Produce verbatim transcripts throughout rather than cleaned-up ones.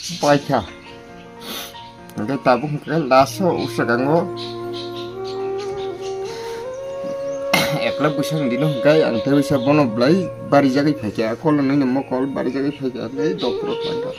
Paikha. Hingke tabuk hingke last o ushakango. Ekla bwsang dino hingke ang tei wisa bono belai barijagwi phaikha. Kolo nini mokol barijagwi phaikha. Tei doctor o paikha.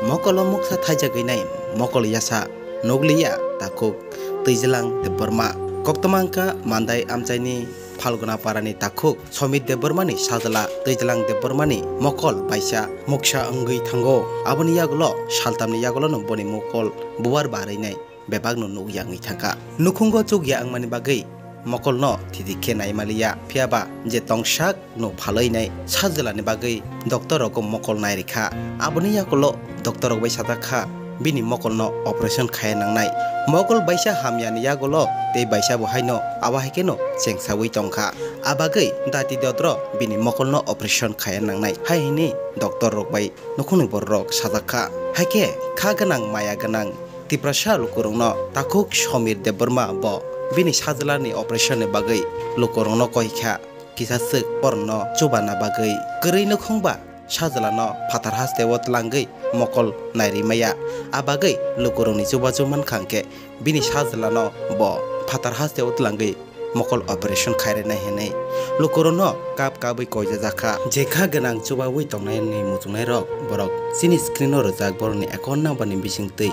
Mokolo muksa thaijagwi nai, mokol yasa nukliya takhuk Twijlang Debbarma. Koktwma wngkha Mandai amchaini Phalguna parani takhuk Somit Debbarmani sajla Twijlang Debbarmani mokol baisa muksa wngwi thango. Aboni yagulo saltamni yagulono boni mokol bubar barwi nai bebakno nukya wngwi thangkha. Nukhungo chukya wngmani bagwi mokolno thidi khe naimaliya, phiyaba je tongsak no phalwi nai sajlani bagwi doctor rogo mokol nairikha. Aboni yagulo doctor rok bai sajak kha, bini mokolno operation khaiya nangnai. Mokol baisa hamyani yagulo tei baisa bo haino abo hai kheno chengsawi tongkha. A bagwi dati dodro bini mokolno operation khaiya nangnai hai hwnwi doctor rok bai nukhungni bororok sajak kha. Hai khe kha gwnang maya gwnang Tiprasa lukurokno takhuk Somit Debbarma bo bini sajlani operation ni bagwi lukurokno koi kha. Kisa swk borokno chubana bagwi kwrwi nukhung ba sajlano phatar hasteo tlangwi mokol nairwi maya. A bagwi lukurokni chubachu mankha hwnkhe bini sajlano bo phatar hasteo tlangwi mokol operation khairwnai hwnwi lukurokno kap kapwi koijajakha. Jekha gwnang chubawi tongnaini muchungnairok borok chini screen o rwjak borokni account number ni bisingtwi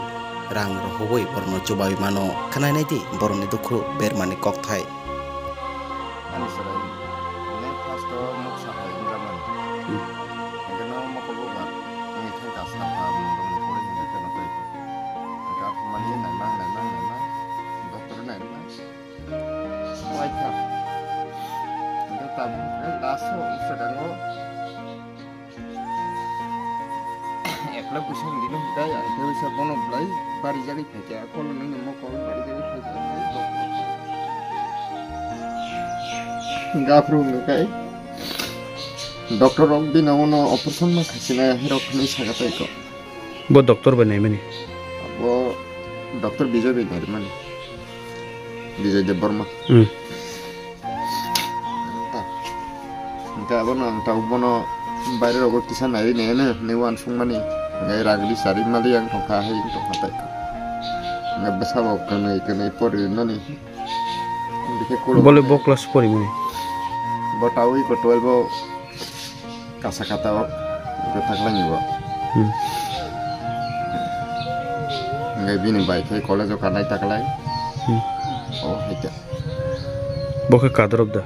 rang rohorwi borokno chubawi mano. Khwnainaidi borokni dukhu bermani kokthai. Ani chwrai ne first o muksa hai wngjakmani. Hmm. Hingke no mokol bubar wngwi thangkha, sapha mungkha mungkha hingke kheno tei. Hingke aphumani naimang, naimang, naimang, doctor naimang. Waitha. Hingke tabuk, eh, last o wngsakango. Ekla bwsang dino hwnkhe ang tei wisa bono belai barijagwi phaikha, kolo nini mokol barijagwi phaikha, tei doctor. Gaphru hwnkhe doctor rok bini uno operation ma khaisina hirok hinwi saka tei kok. Bo doctor bai naimani? Abo doctor Bijoy bai naimani. Bijoy Debbarma. Hmm. Hingke abono ang tabuk bono baire rogo kisa naiwi naiyano hinwi uansukmani. Hingke ragli sari mali ang tongkha hai wng tongkha tei. Hingke bwsabo kwnwi kwnwi pori rinani. Bole bo class porimani? Bo tabuk iko twelve o. Kasa kata o gota khlai ni bo. Hmm. Hingke bini bai khe college o kanai ta khlai. Hmm. O hai khe. Bo khe kadrop da?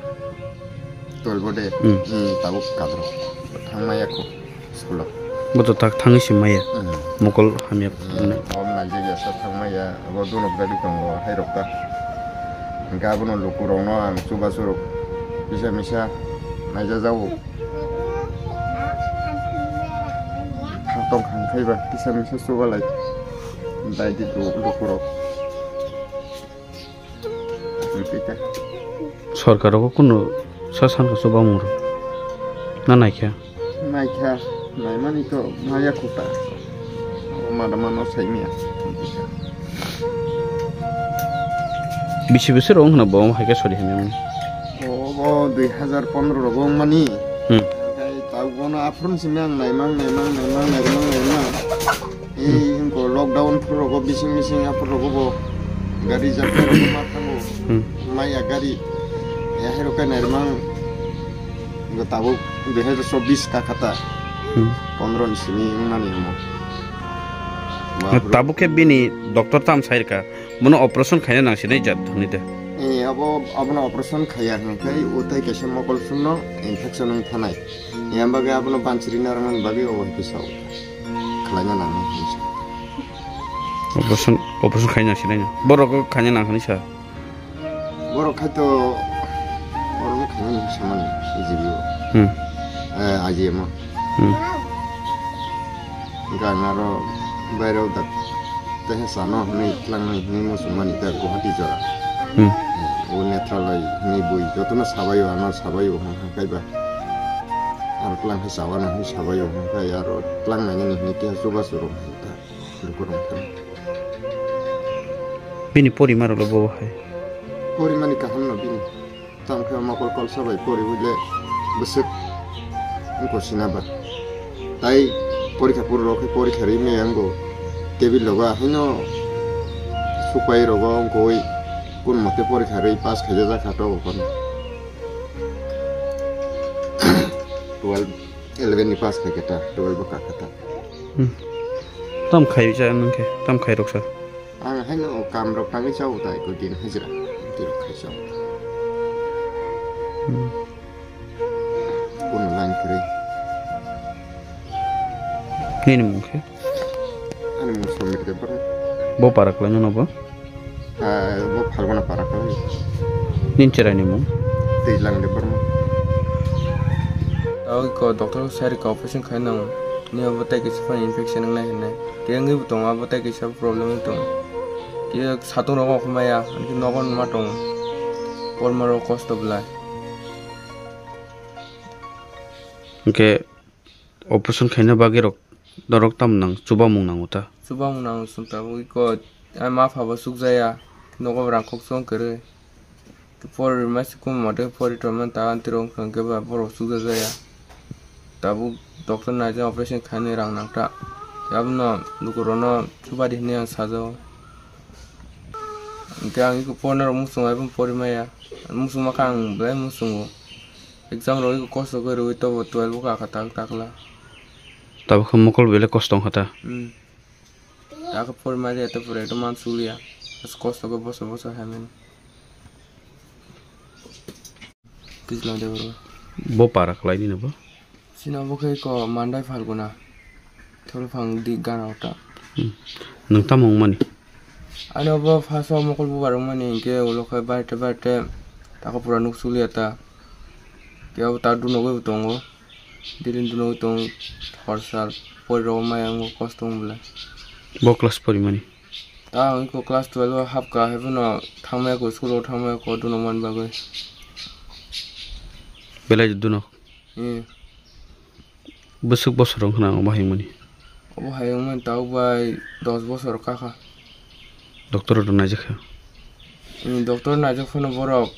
Twelve o de. Hmm. Hmm, tabuk kadrop. Thangmaya kho school o. Bo to tak thangwi se maya. Hmm. Mokol hamya. Hmm. Om naijak ya sa thangmaya. Abo dono gari tongo hai rok ta. Hingke abono luku rok no ang chubachu rok kisa misa naija jago. Tong khang khaiba kisa misa chubalai dai di lukurok. Sorkar rogo kunu sa sanka chuba mung rok na naikha? Naikha, naimani to maya khuta. O madama no saimya. Bisi bisi rong hwna bo hai khe sori hamya mani. O bo dui hazar pondro rogo mani. Hmm. Kai tau bono aphuru simi ang naimang, naimang, naimang, naimang, naimang. Ei, hmm, hingko lockdown phuru rogo bising bising aphuru rogo bo gari jakka rogo ma thango. Hmm. Maya gari. Ya hero kai naimang. Hingko tabuk dui hazar chobbish ka khata. Hmm. Pondro ni simi wngmani omo. Tabuk khe bini doctor tam sai rwkha. Bono operation khaina nangsinai jat thangni de. Eh, abo, abono operation khaiya hwnkhe utai kaisa mokol sumno infection wng thanai. Yang bagwi abono bansiri narwknani bagwi obo hai khe sao. Khlaina nangnai hinwi sao. Operation, operation khaina nangsinai no. Borok khaina nangkha ni sa. Borok khai to borok khaina nangkha samani G B o. Hmm. Eh, I G M o. Hmm. Hingke ang aro baireo dak teha sano hinui tlangnai hinui muchungmani khe Guwahati jora. Hmm. O Netraloi hinui bui jotono sabaio ano sabaio hwn hwn kaiba. Aro tlang hai sawana hinui sabaio hwn kai aro tlang nainani hinui teha chubachu rok hinui ta lukurok thang. Bini porimarok le bo hai? Porimani kaham no bini. Tamo khe mokol kolsa bai poriwi le bwswk wngkha sina ba. Tai Porikha puro rok khe porikha rwi maya wngbo. Table rogo haino supai rogo wngkoi kun mote porikha rwi pass khaijak kha to kono. Twelve, eleven ni pass khai khe ta, twelve bo ka kha ta. Hmm. Tam khai ja nang khe, tam khai rok sa. Ang haino kam rok tangwi chao ta, eko din hajira. Din khai chao. Hmm. Kuno line kwrwi. Nini mung khe? Ani mung Somir Debbarma. Bo para kwlai nono bo? Ah, bo Phalguna para kwlai. Nini cherai ni mung? Twijlang Debbarma. Tao ko doctor sari ka operation khai nang. Ni abo tai kisa fan infection nang nai hinai. Kengwi bo tongo, abo tai kisa problem wng tongo. Khe satung rogo khumaya, ani nogo ma tongo. Korma rok kosto belai. Hwnkhe operation khaina bagwi rok, norok tamo nang, chubamung nango ta? Chubamung nango chwng tabuk iko, ai ma pha bo chukjaya, nogo rang khok chwng kwrwi. Pori rwma se kum mote pori tongmani ta, ang tiro wngkha hwnkhe ba borok chukjajaya. Tabuk doctor naijak operation khainai rang nang ta. Abono lukurokno chubadi hinwi ang sajao. Hwnkhe ang iko porna rok muchung bai bo pori maya. Muchung ma kha ang belai muchungo. Exam rok iko kosto khe rwui tobo twelve o kakha tak takla. Tabuk khe mokol belai kosto wngkha ta? Hmm. Tabuk pori maya ta pura ekdom man suliya. As kosto khe bosor bosor hamya. Twijlang Debbarma. Bo para kwlai nini bo? Chini obo khe iko Mandai Phalguna. Thol phang di gana ota. Hmm. Nwng tamo wngmani? Ani obo first o mokol bubar wngmani, hinkhe ulo khe baite baite tako pura nuk suliya ta. Khe obo ta dunogwi bo tongo. Daily dunogwi tong, hor sal pori rw maya wngkha kosto wng bwlai. Bo class porimani? Ta wngkha class twelve o hapkha, haiphano thangmaya kho, school o thangmaya kho, duno man bagwi. Belai duno? Eh. Bwswk bosor wngkha na obo hai wngmani? Obo hai wngmani tabuk bai dos bosor kakha. Doctor rok naijak kha? Hmm, doctor naijak phano borok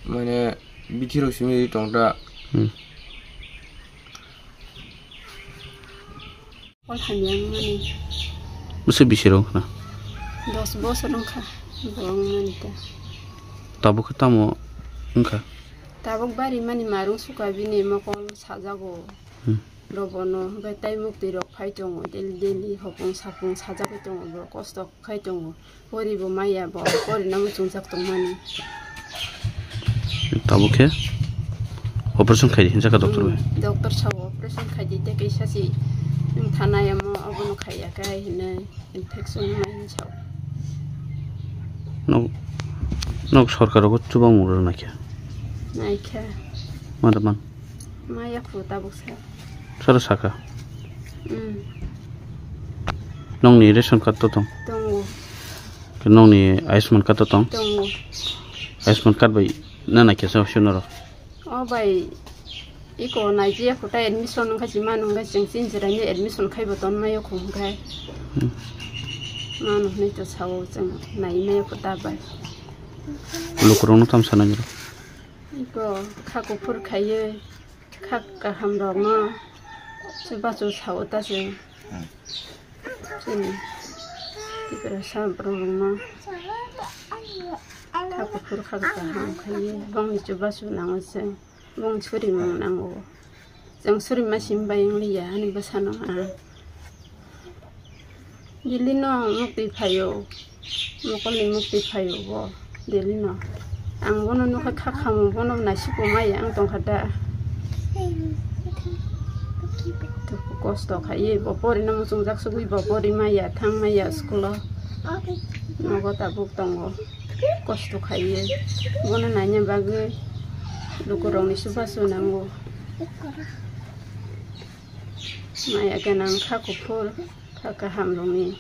mane bithi rok simi tong ta. Hmm. Kol hamya wngmani. Bwswk bisi rok wngkha na? Dos bosor wngkha, bo wngmani ta. Tabuk khe tamo wngkha? Tabuk bari mani marung suka bini mokol sajago. Hmm. Robono hwnkhe tai muktwi rok phai tongo, daily daily hopung sapung sajagwi tongo, borok kosto khai tongo. Pori bo maya bo, pori no muchungjak tongmani. Tabuk khe operation khai di hinjak kha doctor bai? Hmm, doctor sao operation khai di, tei kaisa se wng thana yamo, abono khaiya khe hinwi infection wngmani sao. Nok, nok sorkar rogo chubamung rw naikha? Naikha. Ma da man? Maya khu tabuk sa. Sara saka? Hmm. Nokni ration card to tong? Tongo. Khe nokni Ayushman card to tong? Tongo. Ayushman card bai na naikha sa swnaro? O bai, iko Nigeria khuta admission wngkha si manu wngkha chwng chini chwraini admission khaibo tonmaya khum khai. Hmm. Manu hwnwi to sao chwng naimayo khuta bai. Lukurokno tam sanai rw? Iko kha kuphur khaiwi kha kaham rokno chubachu sao ta se. Hmm. Chini Tiprasa borok rokno kha kuphur kha kaham khaiwi bongni chubachu nango se. Bong surimung nango. Chwng surima sim bai wng liya ani bwsano ang. Delhi no muktwi phaio, mokolni muktwi phaio bo Delhi no. Ang bono nukha kha khamung bono naisiko maya ang tongkha da. Duku kosto khaiwi bo porina muchungjak sugwi bo pori maya thang maya school o. Nogo tabuk tongo. Kosto khaiwi bono naina bagwi lukurokni chubachu nango. Maya gwnang kha kuphur kha kaham rokni.